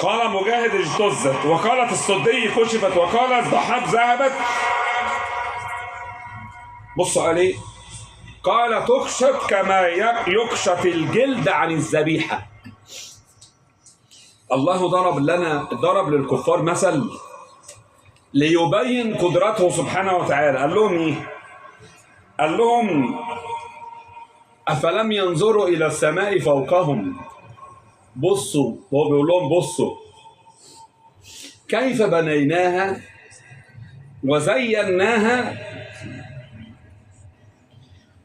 قال مجاهد اجتزت، وقالت السدي كشفت، وقالت ضحاك ذهبت. بصوا عليه، قال تكشف كما يكشف الجلد عن الذبيحة. الله ضرب للكفار مثل ليبين قدرته سبحانه وتعالى. قال لهم ايه؟ قال لهم أفلم ينظروا إلى السماء فوقهم. بصوا، هو بيقول لهم بصوا كيف بنيناها وزيناها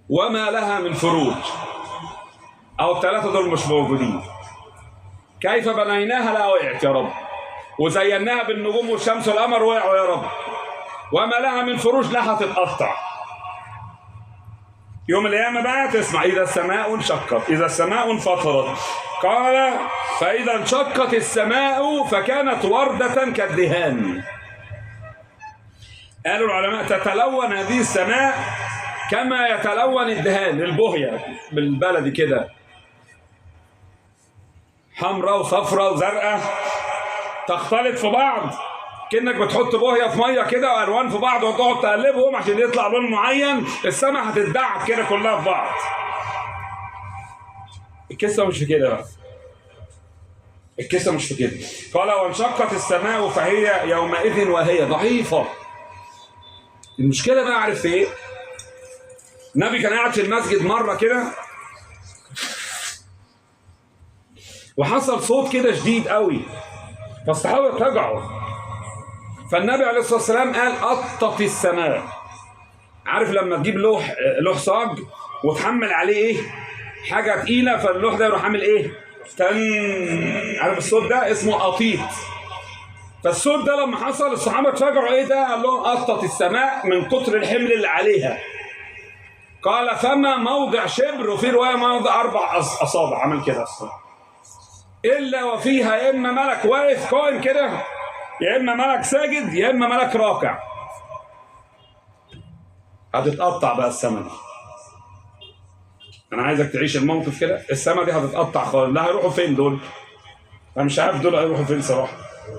وما لها من فروج. أو الثلاثة دول مش موجودين. كيف بنيناها لا وقعت يا رب، وزيناها بالنجوم والشمس والقمر وقعوا يا رب، وما لها من فروج لا هتتقطع. يوم القيامة بقى تسمع إذا السماء انشقت، إذا السماء انفطرت. قال فإذا انشقت السماء فكانت وردة كالدهان. قالوا العلماء تتلون هذه السماء كما يتلون الدهان، البهية بالبلدي كده، حمراء وصفراء وزرقاء تختلط في بعض، كأنك بتحط بوهية في مية كده والوان في بعض وتقعد تقلبهم عشان يطلع لون معين. السماء هتتدعك كده كلها في بعض. القصة مش في كده بقى، القصة مش في كده. قال وانشقت السماء فهي يومئذ وهي ضعيفة. المشكلة بقى عارف ايه؟ النبي كان قاعد في المسجد مرة كده وحصل صوت كده شديد قوي، فالصحابة اتفجعوا. فالنبي عليه الصلاة والسلام قال قطت السماء. عارف لما تجيب لوح صاج وتحمل عليه ايه؟ حاجة تقيلة، فاللوح ده يروح عامل ايه؟ تن، عارف الصوت ده اسمه قطيط. فالصوت ده لما حصل الصحابة اتفجعوا، ايه ده؟ قال لهم قطت السماء من كتر الحمل اللي عليها. قال فما موضع شبر، وفي رواية موضع 4 أصابع، عمل كده الصوت، إلا وفيها يا إما ملك واقف قائم كده، يا إما ملك ساجد، يا إما ملك راكع. هتتقطع بقى السما دي. أنا عايزك تعيش الموقف كده، السما دي هتتقطع خالص. لا هيروحوا فين دول؟ أنا مش عارف دول هيروحوا فين صراحة.